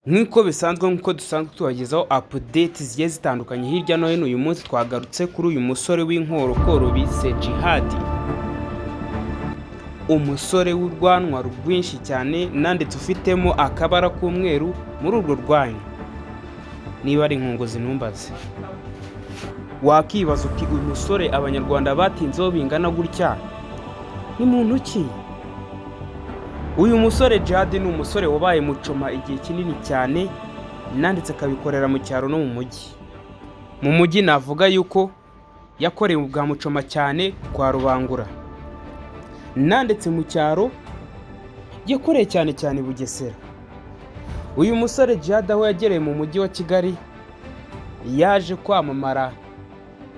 Nk'uko bisanzwe, nk'uko dusanzwe tubagezaho update zigiye zitandukanye hirya no hino, uyu munsi twagarutse kuri uyu musore w'inkorokoro bise Djihad, umusore w'urwanwa rwinshi cyane nanditse ufitemo akabara k'umweru muri urwo rwanyu, niba ari inkunguzi ntumbaze. Wakibaza uti: "Uyu musore Abanyarwanda batinzeho bingana gutya ni muntu ki?" Uyu musore Djihad ni umusore wabaye mucoma igihe kinini cyane, nanditse akabikorera mu cyaro no mu mujyi. Mu mujyi navuga yuko yakorewe ubwa mucoma cyane kwa Rubangura, nanditse mu cyaro yakoreye cyane cyane i Bugesera. Uyu musore Djihad aho yagereye mu mujyi wa Kigali yaje kwamamara,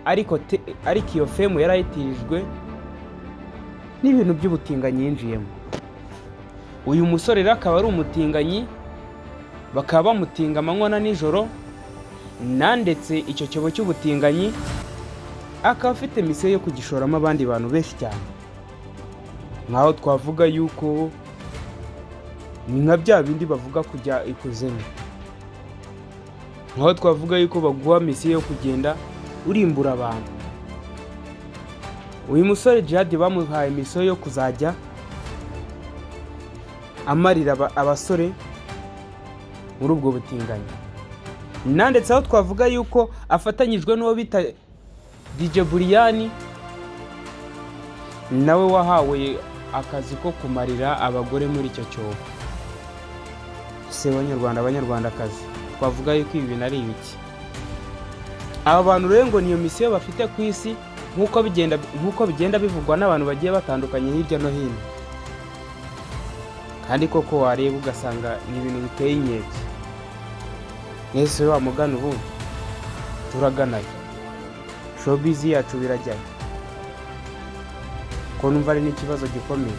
ariko iyo fame yarayitirijwe n'ibintu by'ubutinganyi yinjiyemo. Uyu musore rero akaba ari umutinganyi, bakaba bamutinga amanywa na nijoro, nandetse icyo cyobo cy'ubutinganyi akaba afite mission yo kugishoramo abandi bantu benshi cyane, nk'aho twavuga yuko ni nka bya bindi bavuga kujya ikuzimu, nk'aho twavuga yuko baguha mission yo kugenda urimbura abantu. Uyu musore Djihad bamuhaye mission yo kuzajya amarira abasore muri ubwo butinganyi, nanditse aho twavuga yuko afatanyijwe n'uwo bita DJ Buriyani, nawe wahawe akazi ko kumarira abagore muri icyo cyobo. Se Banyarwanda, Abanyarwandakazi, twavuga yuko ibi bintu ari ibiki? Aba bantu rero ngo niyo mission bafite ku isi, nk'uko bigenda bivugwa n'abantu bagiye batandukanye hirya no hino. Kandi koko wareba ugasanga ni ibintu biteye inkeke. Mwese wa mugana ubu turaganayo, showbiz yacu birajyayo, ko numva ari n'ikibazo gikomeye.